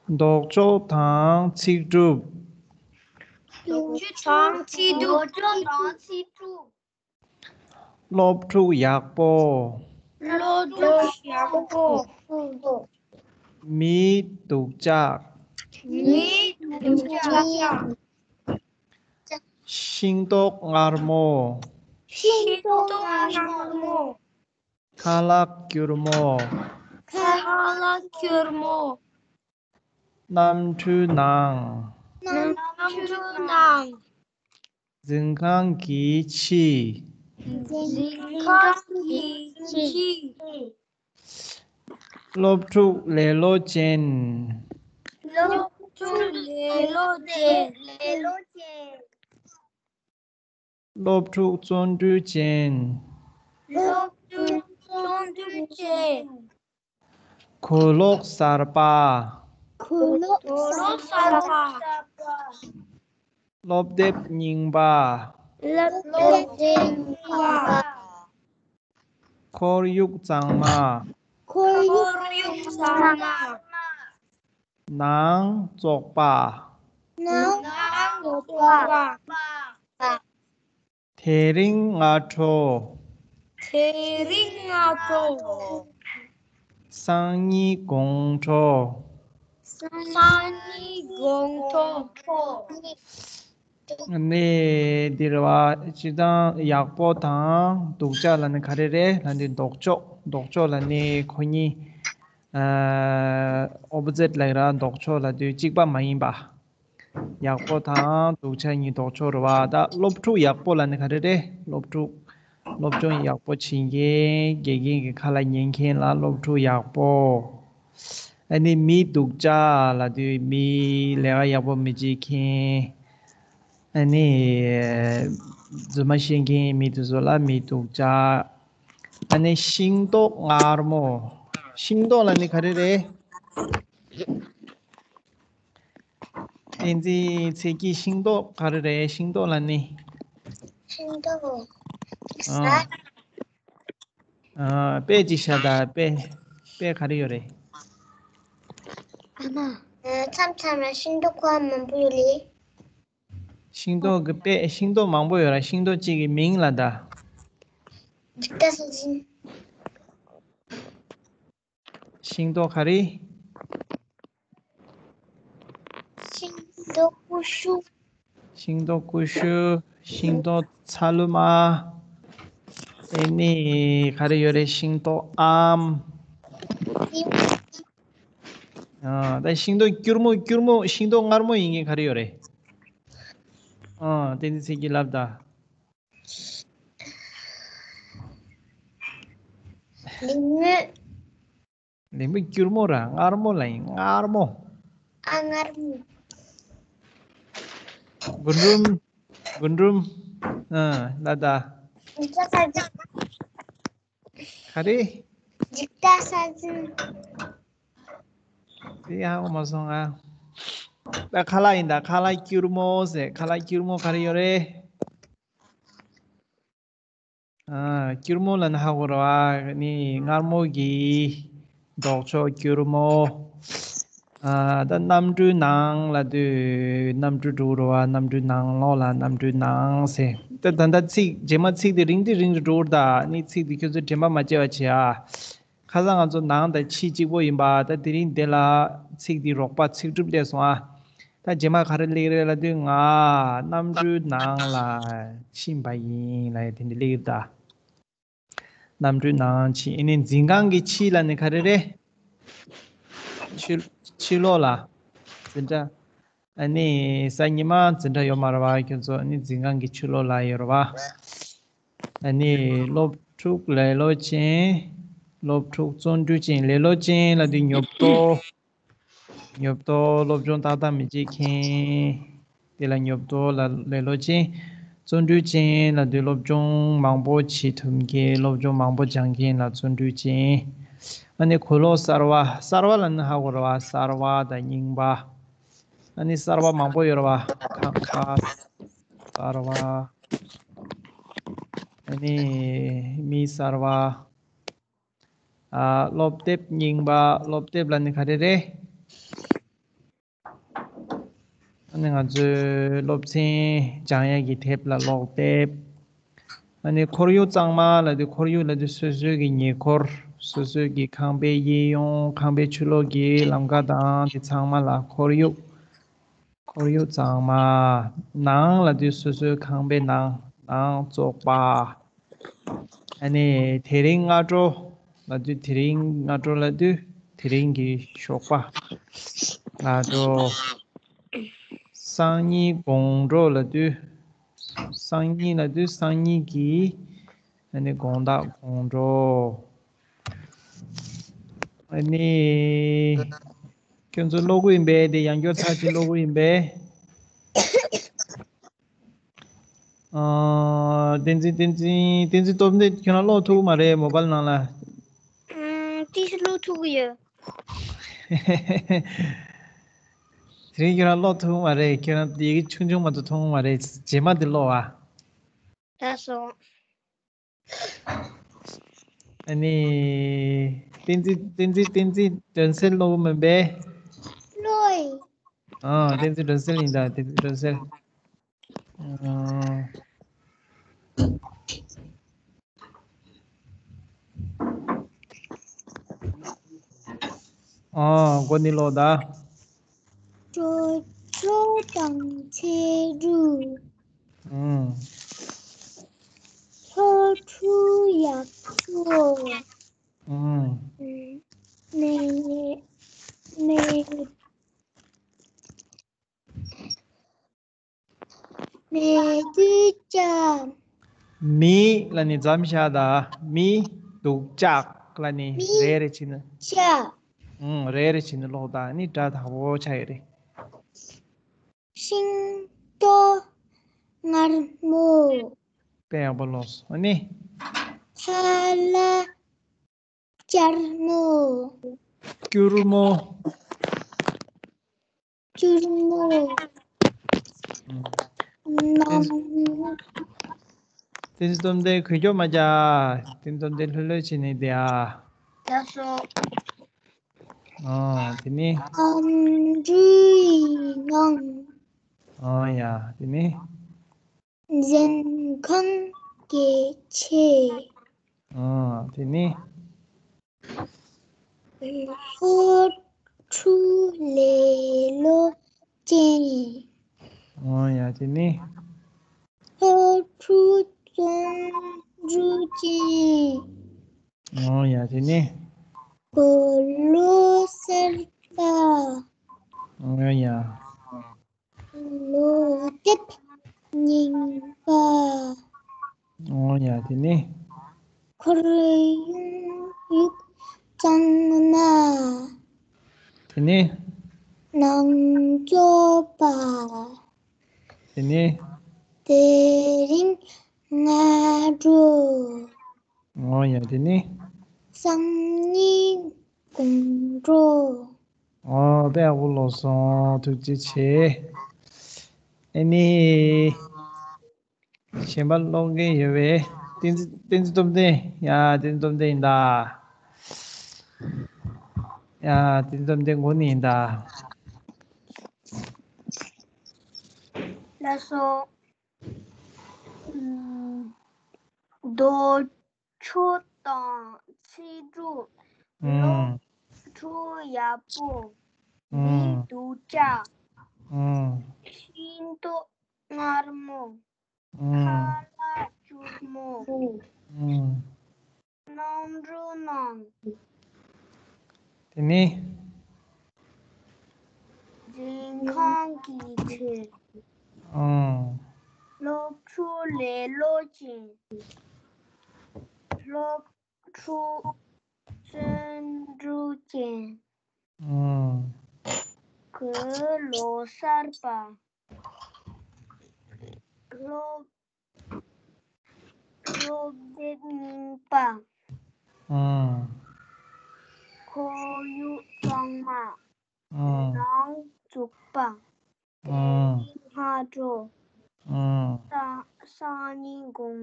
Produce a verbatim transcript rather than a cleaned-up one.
ལྡོག་ཕྱོགས་དང་ཚིག་གྲུབ། ལྡོག་ཕྱོགས་དང་ཚིག་གྲུབ། སློབ་ཕྲུག་ཡག་པོ། སློབ་ཕྲུག་ཡག་པོ། མི་སྡུག་ཅག་མི་སྡུག་ཅག་ཤིང་ཏོག་མངར་མོ། ཤིང་ཏོག་མངར་མོ། ཁ་ལག་སྐྱུར་མོ། ཁ་ལག་སྐྱུར་མོ། གནམ་གྲུའི་ནང་། གནམ་གྲུའི་ནང་། འཛིན་ཁང་གི་ཕྱི། འཛིན་ཁང་གི་ཕྱི། སློབ་ཕྲུག་ལེ་ལོ་ཅན། སློབ་ཕྲུག་ལེ་ལོ་ཅན། སློབ་ཕྲུག་བརྩོན་འགྲུས་ཅན། སློབ་ཕྲུག་བརྩོན་འགྲུས་ཅན། གོས་ལོག་གསར་པ། གོས་ལོག་གསར་པ། སློབ་དེབ་རྙིང་པ། སློབ་དེབ་རྙིང་པ། ཁོར་ཡུག་གཙང་མ། ཁོར་ཡུག་གཙང་མ། ནང་བཙོག་པ། ནང་བཙོག་པ། དེ་རིང་སྔ་དྲོ། དེ་རིང་སྔ་དྲོ། སང་ཉིན་དགོང་དྲོ། སང་ཉིན་དགོང་དྲོ། ནས་འདིར་བ་སྤྱིར་བཏང་ཡག་པོ་དང་སྡུག་ཅག་ལ་ནི་ག་རེ་རེད་ལ་འདི་ལྡོག་ཕྱོགས། ལྡོག་ཕྱོགས་ལ་ནི་ཁོ་གཉིས། ཨོ་པོ་ཛིཊ་ལ་ར་ལྡོག་ཕྱོགས་ལ་དུས་གཅིག་པ་མ་ཡིན་པ། ཡག་པོ་དང་སྡུག་ཅག་གཉིས་ལྡོག་ཕྱོགས་རེད་བ། ད་སློབ་ཕྲུག་ཡག་པོ་ལ་ནི་ག་རེ་རེད། སློབ་ཕྲུག་སློབ་སྦྱོང་ཡག་པོ་བྱེད་མཁན། དགེ་རྒན་གྱི་ཁ་ལ་ཉན་མཁན་ལ་སློབ་ཕྲུག་ཡག་པོ། ཨ་ནི་མི་སྡུག་ཅག་ལབ་དུས་མི་ལས་ཀ་ཡག་པོ་མི་བྱེད་མཁན། ཨ་ནི་རྫུན་མ་བཤད་མཁན་མི་དེ་ཚོ་ལ་མི་སྡུག་ཅག་ཨ་ནི་ཤིང་ཏོག་མངར་མོ། ཤིང་ཏོག་ལབ་ནི་ག་རེ་རེད། བསྟན་འཛིན་ཚེ་སྐྱིད། ཤིང་ཏོག་ག་རེ་རེད། ཤིང་ཏོག་ལབ་ནི། ཤིང་ཏོག་ཨ། ཨ། དཔེ་ཅིག་བཞག་ད། དཔེ། དཔེ་ག་རེ་ཡོད་རེད། ཨ་མ། མཚམས་མཚམས་ལ་ཤིང་ཏོག་ཁོ་མང་པོ་ཡོད་རེད། ཤིང་ཏོག་གི་དཔེ། ཤིང་ཏོག་མང་པོ་ཡོད་ར། ཤིང་ཏོག་གཅིག་གི་མིང་ལབ་ད། འཇིགས་སྐྲག་ས་འཛིན། ཤིང་ཏོག་ག་རེ། ཤིང་ཏོག་ཀུ་ཤུ། ཤིང་ཏོག་ཀུ་ཤུ། ཤིང་ཏོག་ཚ་ལུ་མ། ཨེ་ནི་ག་རེ་ཡོད་རེད། ཤིང་ཏོག་ཨམ། ཨ། ད་ཤིང་ཏོག་སྐྱུར་མོ། སྐྱུར་མོ། ཤིང་ཏོག་མངར་མོ་ཡིན་མཁན་ག་རེ་ཡོད་རེད། ཨ། བསྟན་འཛིན་ཚེ་སྐྱིད་ལབ་ད། ལེགས་མོ། ལེགས་མོ་སྐྱུར་མོ་ར། མངར་མོ་ལ་ཡིན། མངར་མོ། ཨ། མངར་མོ། རྒུན་འབྲུམ། རྒུན་འབྲུམ། ཨ། ལ་ད། འཇིགས་སྐྲག་ས་འཛིན། ག་རེ། འཇིགས་སྐྲག་ས་འཛིན། དེ་ཧ་གོ་མ་སོང་ང་། ད་ཁ་ལག་ཡིན་ད། ཁ་ལག་སྐྱུར་མོ་ཟེར། ཁ་ལག་སྐྱུར་མོ་ག་རེ་ཡོད་རེད། ཨ། སྐྱུར་མོ་ལབ་ན་ཧ་གོ་ར་བ། ནི་མངར་མོ་གི་ལྡོག་ཕྱོགས་སྐྱུར་མོ། ཨ། ད་གནམ་གྲུའི་ནང་ལབ་དུས་གནམ་གྲུ་འགྲོ་ར་བ། གནམ་གྲུའི་ནང་ལོགས་ལ་གནམ་གྲུའི་ནང་ཟེར། ད་ད་ལྟ་ཚིག་རྗེས་མ་ཚིག་དེ་རིང་དེ་རིང་དུ་འགྲོ་ར། ད་ནི་ཚིག་དེ་ཁྱོད་ཚོས་དྲན་པ་མ་བརྗེད་པ་བྱེད་ཨ། ཁ་སང་ང་ཚོ་ནང་དང་ཕྱི་གཅིག་པོ་ཡིན་པ། ད་དེ་རིང་དེ་ལ་ཚིག་འདི་རོགས་པ་ཚིག་གྲུབ་སླེབས་སོང་ཨ། ད་རྗེས་མ་ག་རེ་སླེབས་རེད་ལབ་དུས། ང་གནམ་གྲུའི་ནང་ལ་ཕྱིན་པ་ཡིན་ལབ་ཡ་དེ་འདྲ་སླེབས་ཀྱི་རེད་ད། གནམ་གྲུའི་ནང་ཕྱིན། ཨ་ནི་འཛིན་ཁང་གི་ཕྱི་ལབ་ནི་ག་རེ་རེད། ཕྱི་ཕྱི་ལོགས་ལ། འཛིན་གྲྭ། ཨ་ནི་གཟའ་ཉི་མ་འཛིན་གྲྭ་ཡོད་མ་རེད་བ་ཁྱོད་ཚོ། ཨ་ནི་འཛིན་ཁང་གི་ཕྱི་ལོགས་ལ་ཡོད་རེད་བ། ཨ་ནི་སློབ་ཕྲུག་ལེ་ལོ་ཅན། སློབ་ཕྲུག་བརྩོན་འགྲུས་ཅན། ལེ་ལོ་ཅན་ལབ་དུས་ཉོབ་ཏོ། ཉོབ་ཏོ། སློབ་སྦྱོང་ཏག་ཏག་མི་བྱེད་མཁན། དེ་ལ་ཉོབ་ཏོ་ལ་ལེ་ལོ་ཅན། བརྩོན་འགྲུས་ཅན་ལབ་དུས་སློབ་སྦྱོང་མང་པོ་བྱེད་ཐུབ་མཁན། སློབ་སྦྱོང་མང་པོ་སྦྱང་མཁན་ལ་བརྩོན་འགྲུས་ཅན། ཨ་ནི་གོས་ལོག་གསར་བ། གསར་བ་ལབ་ན་ཧ་གོ་རེད་བ། གསར་བ་དང་རྙིང་པ། ཨ་ནི་གསར་བ་མང་པོ་ཡོད་རེད་བ། ཁ་ཁ་གསར་བ། ཨ་ནི་མི་གསར་བ། ཨ། སློབ་དེབ་རྙིང་པ། སློབ་དེབ་ལབ་ནི་ག་རེ་རེད། ཨ་ནི་ང་ཚོའི་སློབ་ཚན་སྦྱང་ཡག་གི་དེབ་ལ་ཀློག་དེབ། ཨ་ནི་ཁོར་ཡུག་གཙང་མ་ལབ་དུས་ཁོར་ཡུག་ལབ་དུས་སོ་སོའི་གི་ཉེ་འཁོར། སོ་སོའི་གི་ཁང་པའི་གཡས་གཡོན། ཁང་པའི་ཕྱི་ལོགས་ཀྱི་ལམ་ཁ་དང་དེ་ཚང་མ་ལ་ཁོར་ཡུག་ཁོར་ཡུག་གཙང་མ། ནང་ལབ་དུས་སོ་སོའི་ཁང་པའི་ནང་། ནང་བཙོག་པ། ཨ་ནི་དེ་རིང་སྔ་དྲོ་ལབ་དུས་དེ་རིང་སྔ་དྲོ་ལབ་དུས་དེ་རིང་གི་ཞོགས་པ། སྔ་དྲོ། སང་ཉིན་དགོང་དྲོ་ལབ་དུས། སང་ཉིན་ལབ་དུས་སང་ཉིན་གྱི། ཨ་ནི་དགོང་དག་དགོང་དྲོ། ཨ་ནི། ཁྱོད་ཚོ་ཀློག་གི་ཡིན་པས། དེ་ཡང་བསྐྱར་ཚར་གཅིག་ཀློག་གི་ཡིན་པས། ཨ། བསྟན་འཛིན། བསྟན་འཛིན། བསྟན་འཛིན་སྟོབས་ལྡན། ཁྱོད་རང་ཀློག་ཐུབ་ཀྱི་མ་རེད། མོ་བཱལ་ནང་ལ། ཨང་། ཏོག་ཙམ་ཀློག་ཐུབ་ཀྱི་ཡོད། དེ་རིང་ཁྱོད་རང་ཀློག་ཐུབ་ཀྱི་མ་རེད། ཁྱོད་རང་ཡི་གེ་ཆུང་ཆུང་མ་གཏོགས་མཐོང་གི་མ་རེད། རྗེས་མ་དེ་ཀློག་ཨ། ད་སོང་། ཨ་ནི། བསྟན་འཛིན། བསྟན་འཛིན། བསྟན་འཛིན་སྒྲོན་གསལ་ཀློག་གི་མིན་པས། ཀློག་ཡིན། ཨ། བསྟན་འཛིན་སྒྲོན་གསལ་ཡིན་ད། བསྟན་འཛིན་སྒྲོན་གསལ། ཨ། ཨ། འགོ་ནས་ཀློག་ད། གྲོས་ཆོད་དང་ཚེ་སྒྲུབ། ཨང་། སློབ་ཕྲུག་ཡག་པོ། ཨང་། མེད། མེད། མེད་དུས་ཀྱང་། མེད་ལབ་ནི་མཚམས་བཞག་ད། མེད་དུས་ཀྱང་ལབ་ནི། མེད། རེ་རེ་བྱས་ནས། ཀྱང་། ཨང་། རེ་རེ་བྱས་ནས་ཀློག་ད། ནི་སྒྲ་དག་པོ་ཆགས་ཡོད་རེད། ཤིང་ཏོག་མངར་མོ། དཔེ་ཡག་པོ་ཀློག་སོང་། ཨ་ནི། ཁ་ལག་སྐྱུར་མོ། སྐྱུར་མོ། སྐྱུར་མོ། ཨང་། ནང་། བསྟན་འཛིན་སྟོབས་ལྡན་གུས་སྐྱོབ་མ་རྒྱག་བསྟན་འཛིན་སྟོབས་ལྡན་ལྷོད་ལྷོད་བྱས་ནས་བསྡད་ཨ། ལགས་སོ། ཨ། དེ་ནས། ཁམས་འགྲུལ་ཡིག་ནང་། ཨ་ཡ། དེ་ནས། གཟན་ཁང་གལ་ཆེ། ཨ། དེ་ནས། སློབ་ཕྲུག་ལེ་ལོ་ཅན། ཨ་ཡ། དེ་ནས། སློབ་ཕྲུག་བརྩོན་འགྲུས་ཅན། ཨ་ཡ། དེ་ནས། གོས་ལོག་གསར་པ། ཨ་ཡ། ལོ་དེབ་རྙིང་པ། ཨོ་ཡ། དེ་ནས། ཁོར་ཡུག་གཙང་མ། དེ་ནས། ནང་སྐྱོབ་པ། དེ་ནས། དེ་རིང་སྔ་དྲོ། ཨོ་ཡ། དེ་ནས། སང་ཉིན་དགོང་དྲོ། ཨོ། དཔེ་ཡག་པོ་ཀློག་སོང་། ཐུགས་རྗེ་ཆེ། ཨ་ནི། གཞན་པ་ཀློག་མཁན་ཡོད་པས། བསྟན་འཛིན། བསྟན་འཛིན་སྟོབས་ལྡན། ཡ། བསྟན་འཛིན་སྟོབས་ལྡན་ཡིན་ད། ཡ། བསྟན་འཛིན་སྟོབས་ལྡན་འགོ་ནས་ཡིན་ད། ལགས་སོ། ཨུམ། རྡོ་ཆོས་དང་ཚེ་སྒྲུབ། ཨུམ། སློབ་ཕྲུག་ཡག་པོ། ཨུམ། མེད་དུས་ཀྱང་། ཨུམ། ཤིང་ཏོག་མངར་མོ། ཨུམ། ཁ་ལག་སྐྱུར་མོ། ཨུམ། ནང་འགྲོ་ནང་། དེ་ནས། གཟན་ཁང་གལ་ཆེ། ཨུམ། སློབ་ཕྲུག་ལེ་ལོ་ཅན། སློབ་ཕྲུག་བརྩོན་འགྲུས་ཅན། ཨུམ། གོས་ལོག་གསར་པ། སློབ། སློབ་དེབ་རྙིང་པ། ཨུམ། ཁོར་ཡུག་གཙང་མ། ཨུམ། ནང་བཙོག་པ། ཨུམ། སྔ་དྲོ། ཨུམ། སང་། སང་ཉིན་དགོང་།